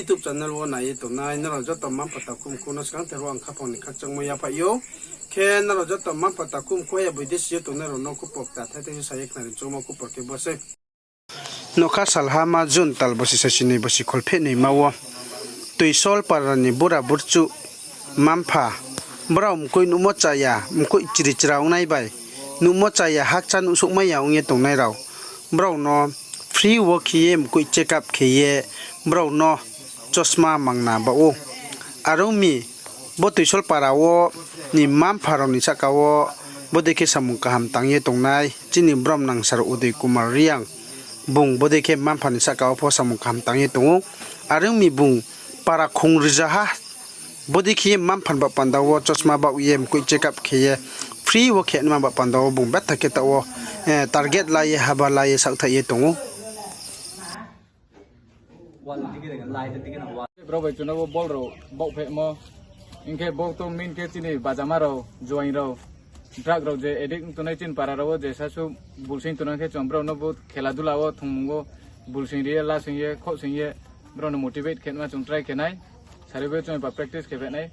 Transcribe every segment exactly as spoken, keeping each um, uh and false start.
YouTube channel wo nai ye tongnai nrao joto mma-mpha takhu mkhu no skangther wo ang khaphang ni khakchangmo yaphaih ou. Khe nrao joto mma-mpha takhu mkhu ya boidesi yo tongnai rao no khupor kta thai thai se sa ye khnari choungmo khupor khe bo sei. Nokha salhama June tal bosi sasi noi bosi kholpheh noi ma wo Toisol para ni bura burchuh mma-mpha brao mkoih nuhmo chaya, mkoih chiri chra ongnai bai nuhmo chaya, hakcha nuhsouhmai ya ong ye tongnai rao, brao no free wo khe ye mkoih check up khe ye brao no chosma mangna baoh ou. Are ong mi, bo Toisol para wo ni mma-mpha rao ni sahka wo bodei khe samung kaham tang ye tongnai chini brom nangsar Udoi Kumar Reang, bung bodei khe mma-mpha ni sahka wo pho samung kaham tang ye tong ou. Are ong mi, bung para khong rzaha bodei khe ye mma-mpha ni baoh panda wo chosma baoh ye mkoih check up khe ye free wo khe nma baoh panda wo bung betha khe taoh wo target la ye, haba la ye, saohthaih ye tong ou. Brao bai chung no bo ball rao baohphehmo. Hing khe bo to main khe chini bajama rao, juaing rao, drug rao je addict ong tongnai chini para rao wo je sasu bulsing tongnai khe chung brao no bo khela dula wo thongmung wo bulsing ri ye, lasing ye, khohsing ye, brao no motivate khe nma chung try khe nai. Sari bo chung ba practice khe phehnai.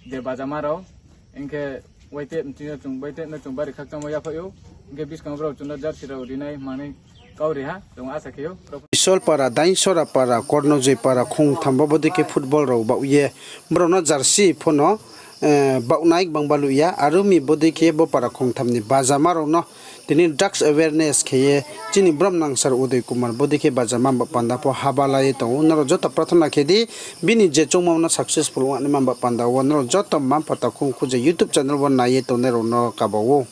Je bajama rao, hing khe waite mching yo chung, waite no chung bari khakchangmo yaphaih ou. Hing khe buskang wo brao chung no jersey rao rinai manoi kau ri ha, chung asa khe ou. Isol para, Dainsora para, Kornojoi para khongtham bo bodei khe football rao baoh ye brao no jersey pho no baohnai gbang baluh ya. Are ong mi bodei khe bo para khongtham ni bajama rao no tini drugs awareness khe ye chini brom nangsar Udoi Kumar bodei khe bajama baoh panda pho haba la ye tong ou. Nrao joto prathona khe di, bini je choungmo no successful ong naima baoh panda wo nrao joto mma-mpha takhu mkhu je YouTube channel wo nai ye tongnai rao no kaba ou.